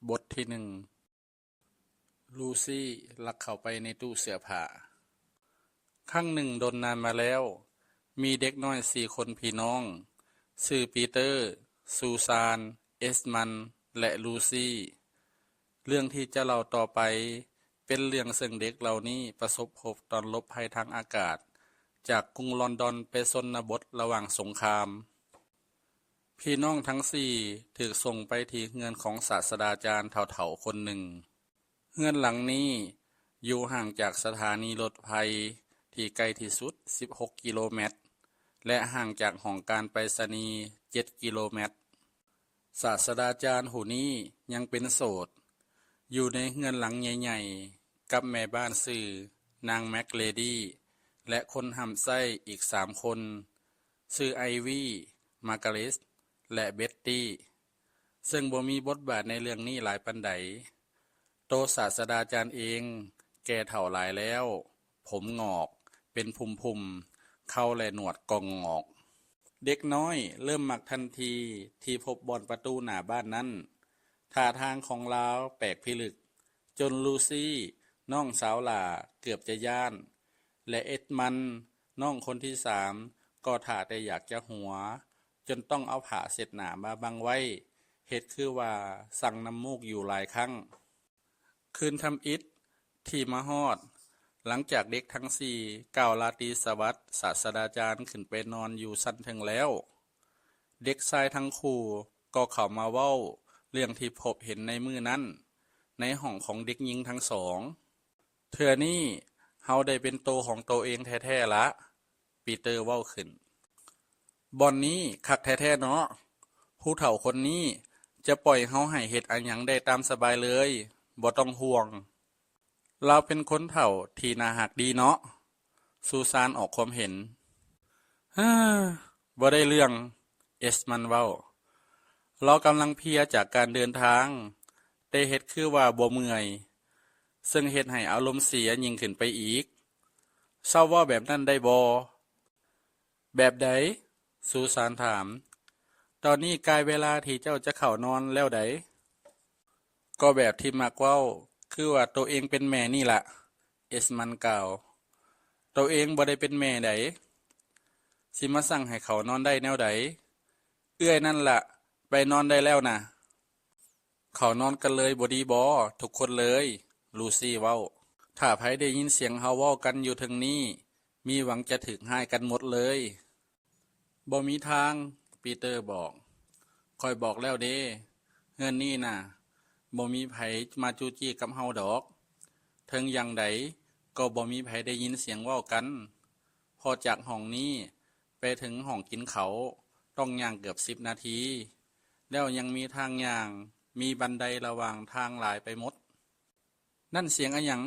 ບົດທີໜຶ່ງ ລູຊີລັກເຂົ້າໄປໃນຕູ້ເສື້ອຜ້າ. ຄັ້ງໜຶ່ງດົນນານມາແລ້ວ, ມີເດັກນ້ອຍສີ່ຄົນພີ່ນ້ອງ, ຊື່ປີເຕີ, ຊູຊານ, ເອສມັນ ແລະ ລູຊີ. ເລື່ອງທີ່ຈະເລົ່າຕໍ່ໄປ ເປັນເລື່ອງເຊິ່ງເດັກເຫຼົ່ານີ້ປະສົບພົບຕອນຫຼົບໄພທາງອາກາດ ຈາກກຸງລອນດອນໄປຊົນນະບົດລະຫວ່າງສົງຄາມ. ພີ່ນ້ອງທັງສີ່ຖືກສົ່ງໄປທີ່ເຮືອນຂອງສາດສະດາຈານເຖົ້າໆຄົນໜຶ່ງ. ເຮືອນຫຼັງນີ້ຢູ່ຫ່າງຈາກສະຖານີລົດໄຟທີ່ໃກ້ທີ່ສຸດສິບຫົກກິໂລແມັດ ແລະ ຫ່າງຈາກຫ້ອງການໄປສະນີເຈັດກິໂລແມັດ. ສາດສະດາຈານຜູ້ນີ້ຍັງເປັນໂສດ, ຢູ່ໃນເຮືອນຫຼັງໃຫຍ່ໆ ກັບແມ່ບ້ານຊື່ນາງແມັກເລດີ ແລະ ຄົນຮັບໃຊ້ອີກສາມຄົນ, ຊື່ໄອວີ, ມາກາເລັດ ແລະ ເບັດຕີ, ເຊິ່ງບໍ່ມີບົດບາດໃນເລື່ອງນີ້ຫຼາຍປານໃດ. ໂຕສາດສະດາຈານເອງແກ່ເຖົ້າຫຼາຍແລ້ວ, ຜົມງອກເປັນພຸ່ມໆ, ເຂົາ ແລະ ໜວດກໍງອກ. ເດັກນ້ອຍເລີ່ມມັກທັນທີທີ່ພົບບ່ອນປະຕູໜ້າບ້ານນັ້ນ. ທ່າທາງຂອງລາວແປກພິລຶກ, ຈົນລູຊີ, ນ້ອງສາວຫຼ້າ ເກືອບຈະຢ້ານ, ແລະ ເອສມັນ, ນ້ອງຄົນທີສາມ ກໍຖ້າແຕ່ຢາກຈະຫົວ, ຈົນຕ້ອງເອົາຜ້າເຊັດໜ້າມາບັງໄວ້, ເຮັດຄືວ່າຊັ່ງນ້ຳມູກຢູ່ຫຼາຍຄັ້ງ. ຄືນທຳອິດທີ່ມາຮອດ, ຫຼັງຈາກເດັກທັງສີ່ກ່າວລາຕີສະຫວັດສາດສະດາຈານຂຶ້ນໄປນອນຢູ່ຊັ້ນເທິງແລ້ວ, ເດັກຊາຍທັງຄູ່ກໍເຂົ້າມາເວົ້າເລື່ອງທີ່ພົບເຫັນໃນມື້ນັ້ນ ໃນຫ້ອງຂອງເດັກຍິງທັງສອງ. ເທື່ອນີ້ເຮົາໄດ້ເປັນໂຕຂອງໂຕເອງແທ້ໆລະ, ປີເຕີເວົ້າຂຶ້ນ. ບ່ອນນີ້ຄັກແທ້ໆເນາະ, ຜູ້ເຖົ້າຄົນນີ້ຈະປ່ອຍເຮົາໃຫ້ເຮັດອາຫຍັງໄດ້ຕາມສະບາຍເລີຍ, ບໍ່ຕ້ອງຫ່ວງ. ລາວເປັນຄົນເຖົ້າທີ່ໜ້າຮັກດີເນາະ, ຊູຊານອອກຄວາມເຫັນ. ເຮີ, ບໍ່ໄດ້ເລື່ອງ, ເອສມັນເວົ້າ. ລາວກຳລັງເພຍຈາກການເດີນທາງ, ແຕ່ເຮັດຄືວ່າບໍ່ເມື່ອຍ, ເຊິ່ງເຮັດໃຫ້ອາລົມເສຍຍິ່ງຂຶ້ນໄປອີກ. ເຊົາເວົ້າແບບນັ້ນໄດ້ບໍ່? ແບບໃດ? ຊູຊານຖາມ. ຕອນນີ້ໃກ້ເວລາທີ່ເຈົ້າຈະເຂົ້ານອນແລ້ວໃດ໋. ກໍແບບທີ່ມັກເວົ້າ, ຄືວ່າໂຕເອງເປັນແມ່ນີ້ລະ, ເອສມັນກ່າວ. ໂຕເອງບໍ່ໄດ້ເປັນແມ່ໃດ໋. ຊິມາສັ່ງໃຫ້ເຂົານອນໄດ້ແນວໃດ? ເອື້ອຍນັ້ນລະ, ໄປນອນໄດ້ແລ້ວນະ. ເຂົານອນກັນເລີຍບໍ່ດີບໍ ທຸກຄົນເລີຍ? ລູຊີເວົ້າ. ຖ້າໃຜໄດ້ຍິນສຽງເຮົາເວົ້າກັນຢູ່ເທິງນີ້, ມີຫວັງຈະຖືກຮ້າຍກັນໝົດເລີຍ. ບໍ່ມີທາງ, ປີເຕີບອກ. ຂ້ອຍບອກແລ້ວເດ້, ເຮືອນນີ້ນະ, ບໍ່ມີໃຜມາຈູ້ຈີ້ກັບເຮົາດອກ. ເຖິງຢ່າງໃດກໍບໍ່ມີໃຜໄດ້ຍິນສຽງເວົ້າກັນ, ເພາະຈາກຫ້ອງນີ້ໄປເຖິງຫ້ອງກິນເຂົາ ຕ້ອງຍ່າງເກືອບສິບນາທີ, ແລ້ວຍັງມີທາງຍ່າງ, ມີບັນໄດລະຫວ່າງທາງຫຼາຍໄປໝົດ. ນັ້ນສຽງອະຫຍັງ?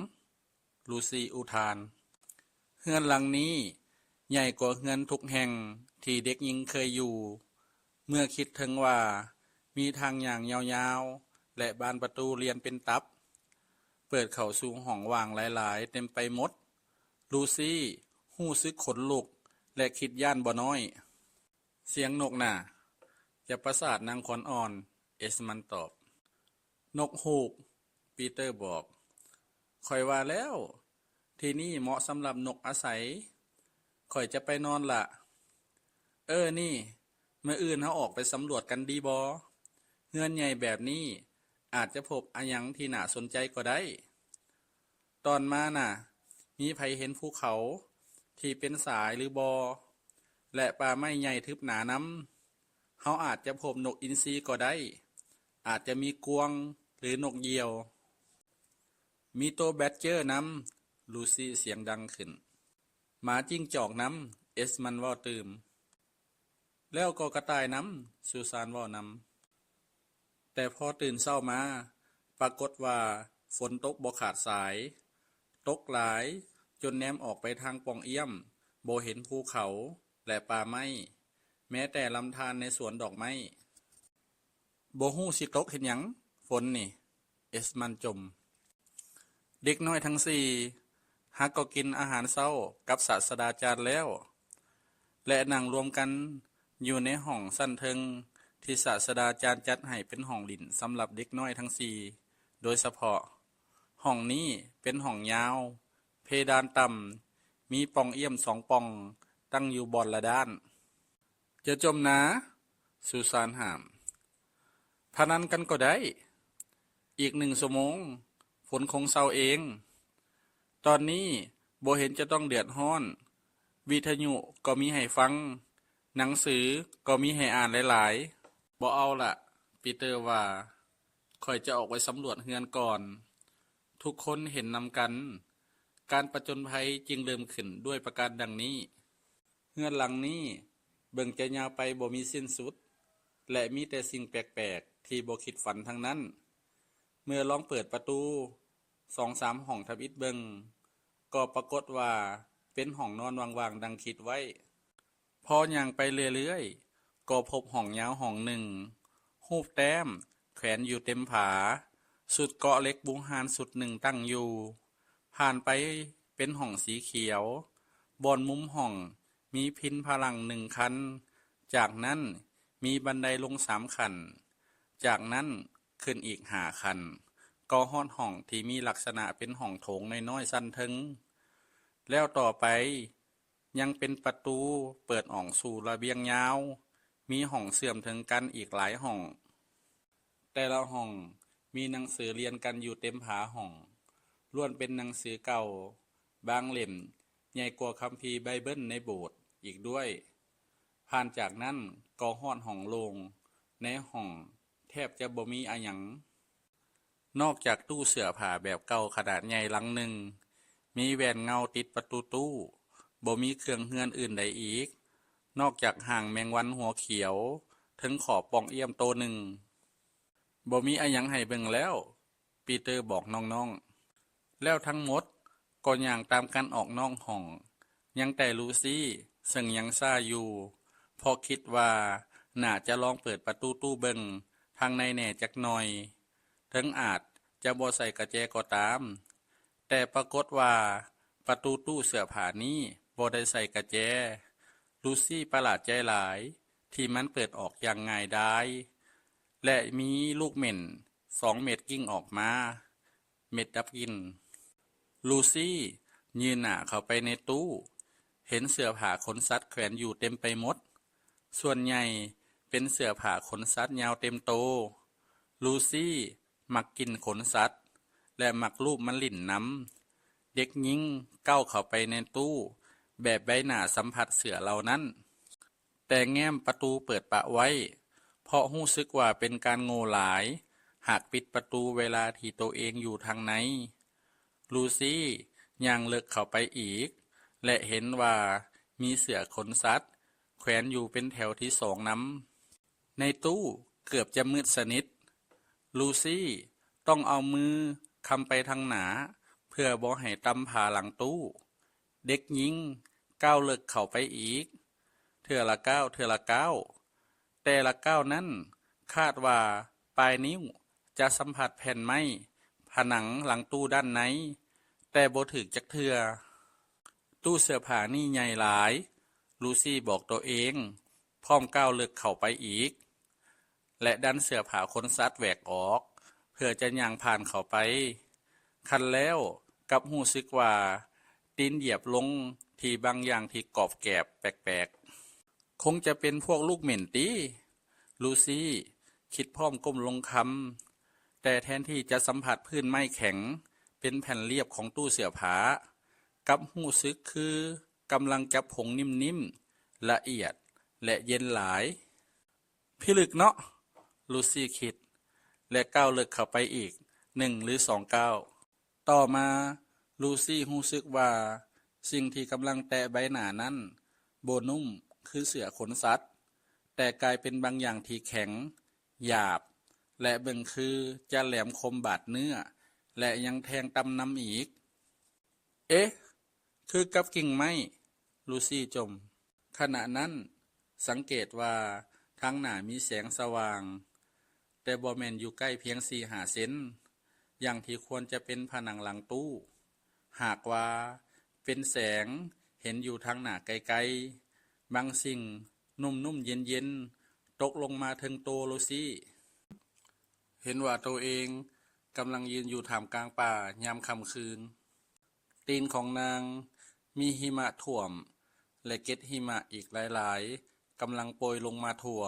ລູຊີອຸທານ. ເຮືອນຫຼັງນີ້ໃຫຍ່ກວ່າເຮືອນທຸກແຫ່ງທີ່ເດັກຍິງເຄີຍຢູ່, ເມື່ອຄິດເຖິງວ່າມີທາງຍ່າງຍາວໆ ແລະ ບານປະຕູລຽນເປັນຕັບ, ເປີດເຂົ້າສູ່ຫ້ອງຫວ່າງຫຼາຍໆເຕັມໄປໝົດ, ລູຊີຮູ້ສຶກຂົນລຸກ ແລະ ຄິດຢ້ານບໍ່ນ້ອຍ. ສຽງນົກນະ, ຈະປະສາດນາງຂວັນອ່ອນ, ເອສມັນຕອບ. ນົກຮູ້ກ, ປີເຕີບອກ. ຂ້ອຍວ່າແລ້ວ, ທີ່ນີ້ເໝາະສຳລັບນົກອາໄສ. ຂ້ອຍຈະໄປນອນລະ. ເອີ ນີ້, ມື້ອື່ນເຮົາອອກໄປສຳຫຼວດກັນດີບໍ່? ເຮືອນໃຫຍ່ແບບນີ້ ອາດຈະພົບອະຫຍັງທີ່ໜ້າສົນໃຈກໍໄດ້. ຕອນມານະ, ມີໃຜເຫັນພູເຂົາທີ່ເປັນສາຍຫຼືບໍ່? ແລະ ປ່າໄມ້ໃຫຍ່ທຶບໜານຳ. ເຮົາອາດຈະພົບນົກອິນຊີກໍໄດ້, ອາດຈະມີກວາງ ຫຼື ນົກຢຽວ. ມີໂຕແບັດເຈີນຳ, ລູຊີສຽງດັງຂຶ້ນ. ໝາຈິ້ງຈອກນຳ, ເອສມັນເວົ້າຕື່ມ. ແລ້ວກໍກະຕ່າຍນຳ, ຊູຊານເວົ້ານຳ. ແຕ່ພໍຕື່ນເຊົ້າມາ, ປາກົດວ່າຝົນຕົກບໍ່ຂາດສາຍ, ຕົກຫຼາຍຈົນແນມອອກໄປທາງປ່ອງອ້ຽມ, ບໍ່ເຫັນພູເຂົາ ແລະ ປ່າໄມ້, ແມ້ແຕ່ລຳທານໃນສວນດອກໄມ້. ບໍ່ຮູ້ຊິຕົກເຮັດຫຍັງ, ຝົນນີ້, ເອສມັນຈົ່ມ. ເດັກນ້ອຍທັງສີ່ຫາກໍກິນອາຫານເຊົ້າກັບສາດສະດາຈານແລ້ວ ແລະ ນັ່ງລວມກັນຢູ່ໃນຫ້ອງຊັ້ນເທິງ ທີ່ສາດສະດາຈານຈັດໃຫ້ເປັນຫ້ອງຫຼິ້ນສຳລັບເດັກນ້ອຍທັງສີ່, ໂດຍສະເພາະຫ້ອງນີ້ເປັນຫ້ອງຍາວ, ເພດານຕ່ຳ, ມີປ່ອງອ້ຽມສອງປ່ອງຕັ້ງຢູ່ບ່ອນລະດ້ານ. ຢ່າຈົ່ມນາ, ສຸສານຫ້າມ. ພະນັນກັນກໍໄດ້. ອີກໜຶ່ງຊົ່ວໂມງ, ຝົນຄົງເຊົາເອງ. ຕອນນີ້ບໍ່ເຫັນຈະຕ້ອງເດືອດຮ້ອນ. ວິທະຍຸກໍມີໃຫ້ຟັງ, ໜັງສືກໍມີໃຫ້ອ່ານຫຼາຍໆ. ບໍ່ເອົາລະ, ປີເຕີວ່າ, ຂ້ອຍຈະອອກໄປສຳຫຼວດເຮືອນກ່ອນ. ທຸກຄົນເຫັນນຳກັນ. ການປະຈົນໄພຈຶ່ງເລີ່ມຂຶ້ນດ້ວຍປະການດັ່ງນີ້. ເຮືອນຫຼັງນີ້ເບິ່ງຈະຍາວໄປບໍ່ມີສິ້ນສຸດ ແລະ ມີແຕ່ສິ່ງແປກໆທີ່ບໍ່ຄິດຝັນທັງນັ້ນ. ເມື່ອລອງເປີດປະຕູສອງສາມຫ້ອງທຳອິດເບິ່ງ, ກໍປາກົດວ່າເປັນຫ້ອງນອນວ່າງໆດັ່ງຄິດໄວ້. ພໍຍ່າງໄປເລື້ອຍໆ, ກໍພົບຫ້ອງຍາວຫ້ອງໜຶ່ງ, ຮູບແຕ້ມແຂວນຢູ່ເຕັມຝາ, ຊຸດເກາະເຫຼັກບູຮານຊຸດໜຶ່ງຕັ້ງຢູ່. ຜ່ານໄປເປັນຫ້ອງສີຂຽວ, ບ່ອນມຸມຫ້ອງມີພິນພະລັງໜຶ່ງຄັນ, ຈາກນັ້ນມີບັນໄດລົງສາມຂັ້ນ, ຈາກນັ້ນຂຶ້ນອີກຫ້າຂັ້ນ, ກໍຮອດຫ້ອງທີ່ມີລັກສະນະເປັນຫ້ອງໂຖງນ້ອຍໆຊັ້ນເທິງ. ແລ້ວຕໍ່ໄປ ຍັງເປັນປະຕູເປີດອອກສູ່ລະບຽງຍາວ, ມີຫ້ອງເຊື່ອມເຖິງກັນອີກຫຼາຍຫ້ອງ. ແຕ່ລະຫ້ອງມີໜັງສືລຽນກັນຢູ່ເຕັມຝາຫ້ອງ, ລ້ວນເປັນໜັງສືເກົ່າ, ບາງເຫຼັ້ມໃຫຍ່ກວ່າຄຳພີໄບເບິນໃນໂບດອີກດ້ວຍ. ຜ່ານຈາກນັ້ນກໍຮອດຫ້ອງໂລ່ງ, ໃນຫ້ອງແທບຈະບໍ່ມີອາຫຍັງ. ນອກຈາກຕູ້ເສື້ອຜ້າແບບເກົ່າຂະໜາດໃຫຍ່ຫຼັງໜຶ່ງ, ມີແວ່ນເງົາຕິດປະຕູຕູ້, ບໍ່ມີເຄື່ອງເຮືອນອື່ນໃດອີກ, ນອກຈາກຮ່າງແມງວັນຫົວຂຽວເທິງຂອບປ່ອງອ້ຽມໂຕໜຶ່ງ. ບໍ່ມີອາຫຍັງໃຫ້ເບິ່ງແລ້ວ, ປີເຕີບອກນ້ອງໆ. ແລ້ວທັງໝົດກໍຍ່າງຕາມກັນອອກນອກຫ້ອງ, ຍັງແຕ່ລູຊີເຊິ່ງຍັງຊ້າຢູ່, ເພາະຄິດວ່າໜ້າຈະລອງເປີດປະຕູຕູ້ເບິ່ງທາງໃນແດ່ຈັກໜ່ອຍ, ເຖິງອາດຈະບໍ່ໃສ່ກະແຈກໍຕາມ. ແຕ່ປາກົດວ່າປະຕູຕູ້ເສື້ອຜ້ານີ້ບໍ່ໄດ້ໃສ່ກະແຈ. ລູຊີປະຫຼາດໃຈຫຼາຍທີ່ມັນເປີດອອກຢ່າງງ່າຍດາຍ ແລະ ມີລູກເໝັ້ນສອງເມັດກິ່ງອອກມາ. ເມັດດັບກິ່ນ. ລູຊີຍື່ນໜ້າເຂົ້າໄປໃນຕູ້, ເຫັນເສື້ອຜ້າຂົນສັດແຂວນຢູ່ເຕັມໄປໝົດ. ສ່ວນໃຫຍ່ເປັນເສື້ອຜ້າຂົນສັດຍາວເຕັມໂຕ. ລູຊີມັກກິ່ນຂົນສັດ ແລະ ມັກລູບມັນຫຼິ້ນນຳ. ເດັກຍິງກ້າວເຂົ້າໄປໃນຕູ້ແບບໃບໜ້າສຳຜັດເສື້ອເຫຼົ່ານັ້ນ. ແຕ່ແງ້ມປະຕູເປີດປະໄວ້, ເພາະຮູ້ສຶກວ່າເປັນການໂງ່ຫຼາຍຫາກປິດປະຕູເວລາທີ່ໂຕເອງຢູ່ທາງໃນ. ລູຊີຍ່າງເລິກເຂົ້າໄປອີກ ແລະ ເຫັນວ່າມີເສື້ອຂົນສັດແຂວນຢູ່ເປັນແຖວທີສອງນຳ. ໃນຕູ້ເກືອບຈະມືດສະໜິດ. ລູຊີຕ້ອງເອົາມືຄ້ຳໄປທາງໜ້າເພື່ອບໍ່ໃຫ້ຕ່ຳຝາຫຼັງຕູ້. ເດັກຍິງກ້າວເລິກເຂົ້າໄປອີກ, ເທື່ອລະກ້າວ, ເທື່ອລະກ້າວ. ແຕ່ລະກ້າວນັ້ນຄາດວ່າປາຍນິ້ວຈະສຳຜັດແຜ່ນໄມ້ຜະໜັງຫຼັງຕູ້ດ້ານໃນ, ແຕ່ບໍ່ຖືກຈັກເທື່ອ. ຕູ້ເສື້ອຜ້ານີ້ໃຫຍ່ຫຼາຍ, ລູຊີບອກໂຕເອງ, ພ້ອມກ້າວເລິກເຂົ້າໄປອີກ. ແລະ ດັນເສື້ອຜ້າຂົນສັດແຫວກອອກ ເພື່ອຈະຍ່າງຜ່ານເຂົ້າໄປ. ຄັນແລ້ວກັບຮູ້ສຶກວ່າຕີນຢຽບລົງທີ່ບາງຢ່າງທີ່ກອບແກບແປກໆ. ຄົງຈະເປັນພວກລູກເໝັ້ນຕິ? ລູຊີຄິດພ້ອມກົ້ມລົງຄຳ, ແຕ່ແທນທີ່ຈະສຳຜັດພື້ນໄມ້ແຂງເປັນແຜ່ນລຽບຂອງຕູ້ເສື້ອຜ້າ, ກັບຮູ້ສຶກຄືກຳລັງຈັບຜົງນິ້ມໆ, ລະອຽດ ແລະ ເຢັນຫຼາຍ. ພິລຶກເນາະ, ລູຊີຄິດ ແລະ ກ້າວເລິກເຂົ້າໄປອີກໜຶ່ງຫຼືສອງກ້າວ. ຕໍ່ມາ ລູຊີຮູ້ສຶກວ່າສິ່ງທີ່ກຳລັງແຕະໃບໜ້ານັ້ນບໍ່ນຸ້ມຄືເສື້ອຂົນສັດ, ແຕ່ກາຍເປັນບາງຢ່າງທີ່ແຂງ, ຫຍາບ ແລະ ເບິ່ງຄືຈະແຫຼມຄົມບາດເນື້ອ ແລະ ຍັງແທງຕ່ຳນຳອີກ. ເອະ! ຄືກັບກິ່ງໄມ້! ລູຊີຈົ່ມ. ຂະນະນັ້ນສັງເກດວ່າທາງໜ້າມີແສງສະຫວ່າງ, ແຕ່ບໍ່ແມ່ນຢູ່ໃກ້ພຽງສີ່ຫ້າເຊັນ ຢ່າງທີ່ຄວນຈະເປັນຜະໜັງຫຼັງຕູ້. ຫາກວ່າເປັນແສງເຫັນຢູ່ທາງໜ້າໄກໆ, ບາງສິ່ງນຸ້ມໆເຢັນໆ ຕົກລົງມາເທິງໂຕລູຊີ. ເຫັນວ່າໂຕເອງກຳລັງຢືນຢູ່ທ່າມກາງປ່າຍາມຄ່ຳຄືນ. ຕີນຂອງນາງມີຫິມະຖ້ວມ ແລະ ເກັດຫິມະອີກຫຼາຍໆກຳລັງໂປຍລົງມາທົ່ວ.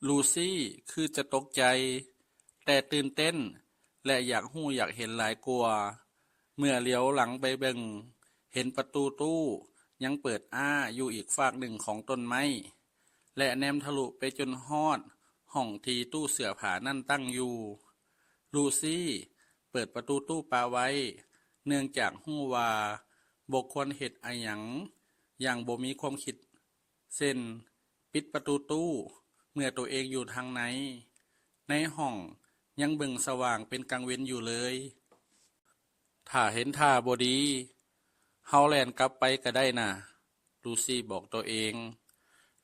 ລູຊີຄືຈະຕົກໃຈ, ແຕ່ຕື່ນເຕັ້ນ ແລະ ຢາກຮູ້ຢາກເຫັນຫຼາຍກວ່າ. ເມື່ອຫຼຽວຫຼັງໄປເບິ່ງ, ເຫັນປະຕູຕູ້ຍັງເປີດອ້າຢູ່ອີກຟາກໜຶ່ງຂອງຕົ້ນໄມ້ ແລະ ແນມທະລຸໄປຈົນຮອດຫ້ອງທີ່ຕູ້ເສື້ອຜ້ານັ້ນຕັ້ງຢູ່. ລູຊີເປີດປະຕູຕູ້ປະໄວ້, ເນື່ອງຈາກຮູ້ວ່າບໍ່ຄວນເຮັດອາຫຍັງຢ່າງບໍ່ມີຄວາມຄິດ ເຊັ່ນ ປິດປະຕູຕູ້ເມື່ອໂຕເອງຢູ່ທາງໃນ. ໃນຫ້ອງຍັງເບິ່ງສະຫວ່າງເປັນກາງເວັນຢູ່ເລີຍ. ຖ້າເຫັນທ່າບໍ່ດີ, ເຮົາແລ່ນກັບໄປກໍໄດ້ນະ, ລູຊີບອກໂຕເອງ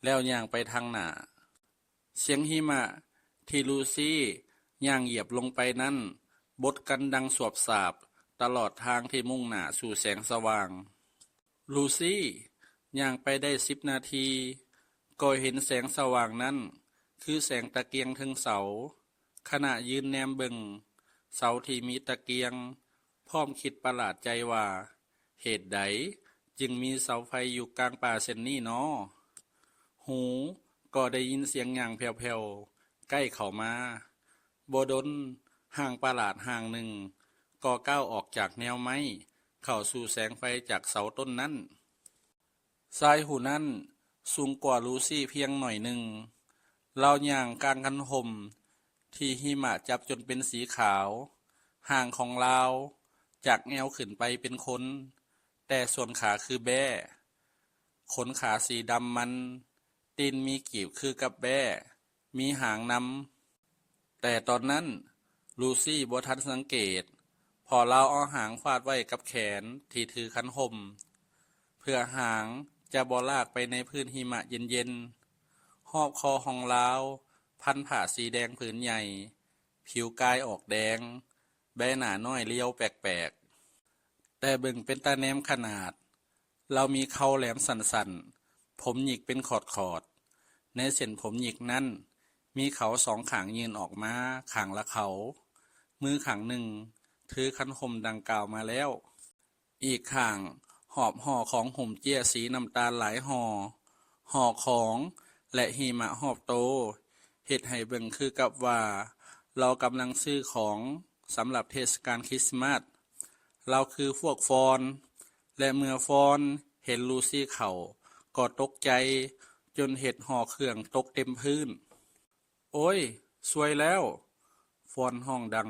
ແລ້ວຍ່າງໄປທາງໜ້າ. ສຽງຫິມະທີ່ລູຊີຍ່າງຢຽບລົງໄປນັ້ນບົດກັນດັງສວບສາບຕະຫຼອດທາງທີ່ມຸ່ງໜ້າສູ່ແສງສະຫວ່າງ. ລູຊີຍ່າງໄປໄດ້ສິບນາທີ ກໍເຫັນແສງສະຫວ່າງນັ້ນຄືແສງຕະກຽງເທິງເສົາ. ຂະນະຢືນແນມເບິ່ງເສົາທີ່ມີຕະກຽງ, ພ້ອມຄິດປະຫຼາດໃຈວ່າ ເຫດໃດຈຶ່ງມີເສົາໄຟຢູ່ກາງປ່າເຊັ່ນນີ້ນໍ? ຫູກໍໄດ້ຍິນສຽງຍ່າງແຜ່ວໆໃກ້ເຂົ້າມາ. ບໍ່ດົນ, ຮ່າງປະຫຼາດຮ່າງໜຶ່ງກໍກ້າວອອກຈາກແນວໄມ້ເຂົ້າສູ່ແສງໄຟຈາກເສົາຕົ້ນນັ້ນ. ຊາຍຜູ້ນັ້ນສູງກວ່າລູຊີພຽງໜ້ອຍໜຶ່ງ. ລາວຍ່າງກາງຄັນຮົ່ມທີ່ຫິມະຈັບຈົນເປັນສີຂາວ. ຮ່າງຂອງລາວຈາກແອວຂຶ້ນໄປເປັນຄົນ, ແຕ່ສ່ວນຂາຄືແບ້. ຂົນຂາສີດຳມັນ, ຕີນມີກີບຄືກັບແບ້, ມີຫາງນຳ. ແຕ່ຕອນນັ້ນລູຊີບໍ່ທັນສັງເກດ, ເພາະລາວເອົາຫາງຟາດໄວ້ກັບແຂນທີ່ຖືຄັນຮົ່ມ, ເພື່ອຫາງຈະບໍ່ລາກໄປໃນພື້ນຫິມະເຢັນໆ. ຮອບຄໍຂອງລາວພັນຜ້າສີແດງຜືນໃຫຍ່, ຜິວກາຍອອກແດງ, ໃບໜ້ານ້ອຍລຽວແປກໆ. ແຕ່ເບິ່ງເປັນຕາແນມຂະໜາດ. ລາວມີເຄົ້າແຫຼມສັ້ນໆ, ຜົມຫຍິກເປັນຂອດໆ. ໃນເສັ້ນຜົມຫຍິກນັ້ນ, ມີເຂົາສອງຂ້າງຍື່ນອອກມາຂ້າງລະເຂົາ. ມືຂ້າງໜຶ່ງຖືຄັນຮົ່ມດັ່ງກ່າວມາແລ້ວ, ອີກຂ້າງຫອບຫໍ່ຂອງຫຸ້ມເຈ້ຍສີນ້ຳຕານຫຼາຍຫໍ່. ຫໍ່ຂອງ ແລະ ຫິມະຮອບໂຕ ເຮັດໃຫ້ເບິ່ງຄືກັບວ່າລາວກຳລັງຊື້ຂອງສຳລັບເທດສະການຄຣິສມາດ. ລາວຄືພວກຟອນ ແລະ ເມື່ອຟອນເຫັນລູຊີເຂົ້າກໍຕົກໃຈຈົນເຮັດຫໍ່ເຄື່ອງຕົກເຕັມພື້ນ. ໂອ້ຍ! ຊວຍແລ້ວ! ຟອນຮ້ອງດັງ.